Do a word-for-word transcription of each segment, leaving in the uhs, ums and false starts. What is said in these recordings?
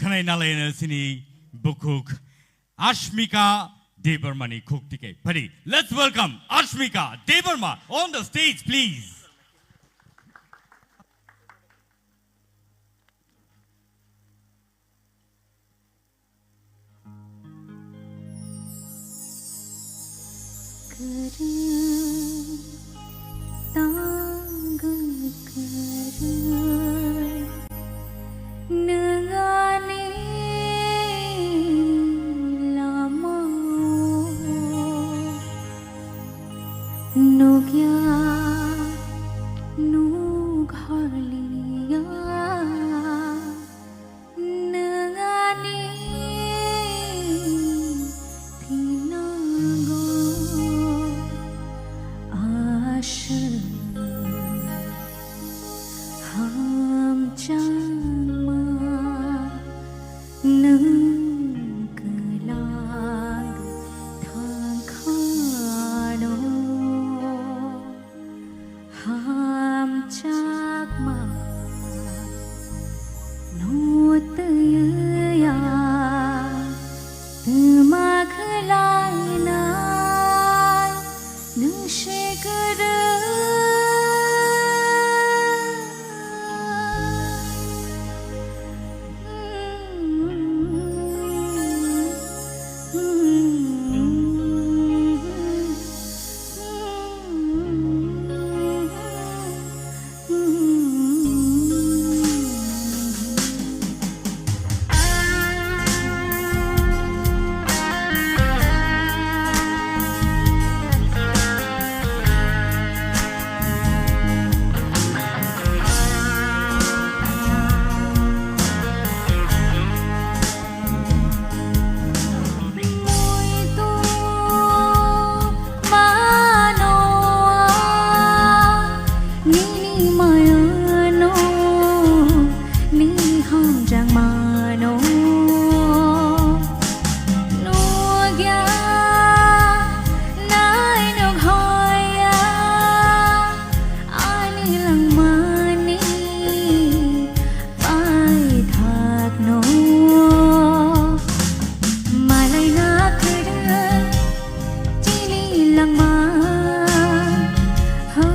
Khwnai nalaino chini bukhuk Ashmika Debbarmani khuk tike. Phari, let's welcome Ashmika Debbarma on the stage, please. Kwrwi tangwi kwrwi nwng ani lama-o nukya nuk harliya. Nwng ani thinango aswk hamjakma nwng kwlangwi thangkhano. Hamjakma no twiya twma khwlainai nwng se kwrwi. Muitu mano, nini mayano, nini hamjakmano. Nugya nai nughoya ani langmani paithakno. Malaina kwrwi chini langma, ho,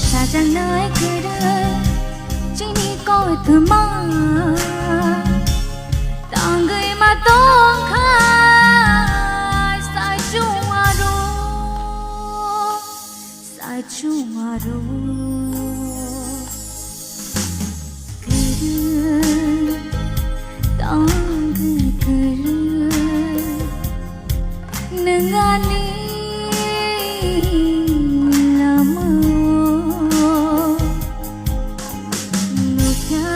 sajaknai kwrwi chini kothoma. Tangwi ma tongkha saichung aro. Saichung aro kwrwi, tangwi kwrwi, nwng ani lama-o nukya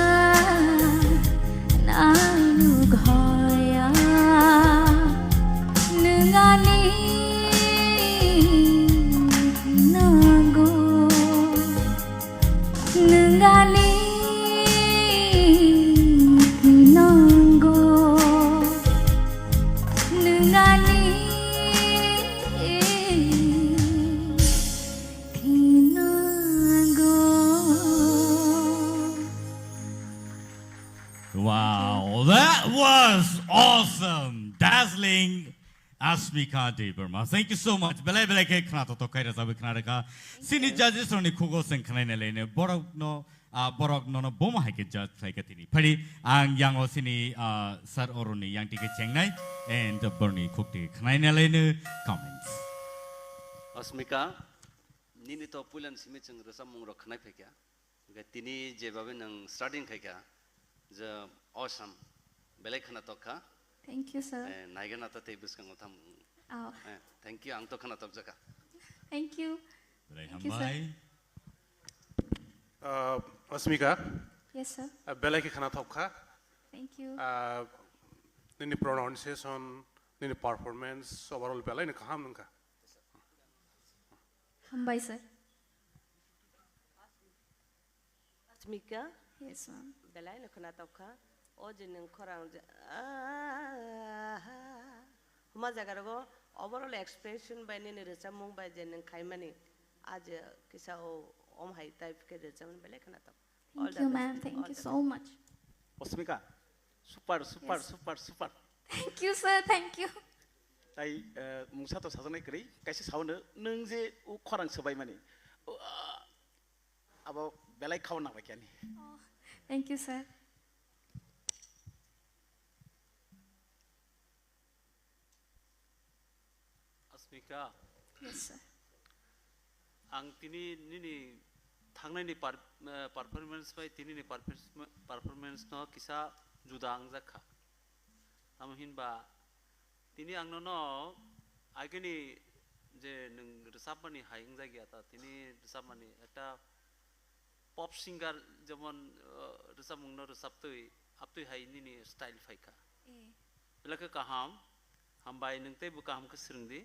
nai nukhoya, nwng ani nango, nwng ani nango, nwng ani nango. Wow, that was awesome, dazzling, Ashmika Debbarma. Thank you so much. Belai belai khe khna totok khai rajabwi khna rwkha. Chini judges rokni khugo chwng khnaina laino borok no, ah, borok nono bomo hai khe judge khlai kha tini. Phari ang yango chini, ah, sir oroni yang tike chengnai and borni khuk tike khnaina laino comments. Ashmika, nini to puilan simi chwng rwchapmung rok khnai phaikha. Hwnkhe tini jebabe nwng starting khaikha, je awesome, belai khna tokkha. Thank you, sir. Eh, naigana ta tei bwskango tham. Oh. Eh, thank you, ang to khna tokjakha. Thank you. Belai Thank you, sir. hambai. Uh, Asmika, Yes, sir. uh, belai khe khna tokkha. Thank you. Uh, nini pronunciation, nini performance, overall belai ni kaham nungkha. Hambai, sir. Asmika, Yes, ma'am. Belai no khna tokha. O je nwng khorang je, ah, huma jaga rogo overall expression bai nini rwchapmung bai je nwng khaimani, a je kisa o om hai type khe rwchapmani belai khna tok. All Thank the you, best. ma'am. Thank All you the so best. much. Asmika, Super, super, Yes. super, super. Thank you, sir. Thank you. Tai, eh, mungsa to sajaknai kwrwi, kaisa saono, nwng je o khorang swbaimani. O, ah, abo belai khao nangbai khe ani. Oh, thank you, sir. Asmika, Yes, sir. Ang tini nini thangnai ni par-, eh, performance bai tini ni performance no kisa juda wngjak kha. Tamo hinba tini ang nono agini je nwng rwchapmani hai wngjak ya ta, tini rwchapmani ekta pop singer jemon, eh, rwchapmung no rwchaptwi, aptwi hai nini style phai kha. Eh. Belai khe kaham, hambai nwng teibo kaham khe swrwng di.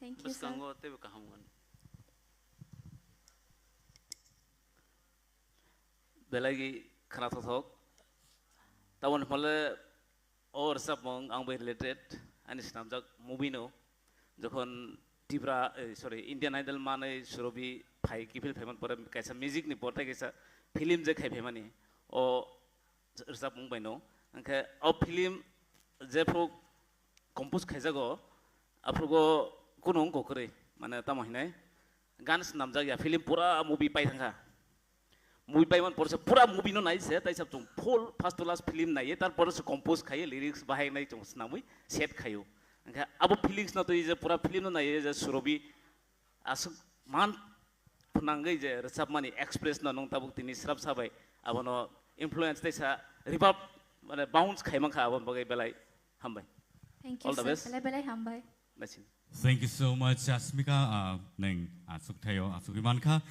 Thank you, sir. Bwskango teibo kaham wngo. Belai khwnathok thok. Taboni hwnle o rwchapmung ang bai related, ani swnamjak movie no. Jokhon Tripura, eh, sorry, Indian Idol manwi Surobi phai, kiphil phaiman pore kaisa music ni portai kaisa film je khai phaimani. O rwchapmung bai no. Hwnkhe o film jephru compose khaijago, aphrugo kunu wngkha kwrwi, mane tamo hinai gan swnamjak ya, film pura movie pai thangkha. Movie paiman porse pura movie no nai se, tai sab chung full first to last film nai, tar porse compose khai, lyrics bahai nai chung swnamwi set khaio. Hwnkhe abo feelings no twi je pura film no nai je Surobi aswk man phnangwi je rwchapmani express no nwng tabuk tini srap sabai abono influence tei sa reverb mane bounce khai mankha, aboni bagwi belai hambai. Thank you, All the sir. Best. Belai belai hambai. Naising. Thank you so much, Asmika. Ah, nwng aswk thaio aswk ri mankha.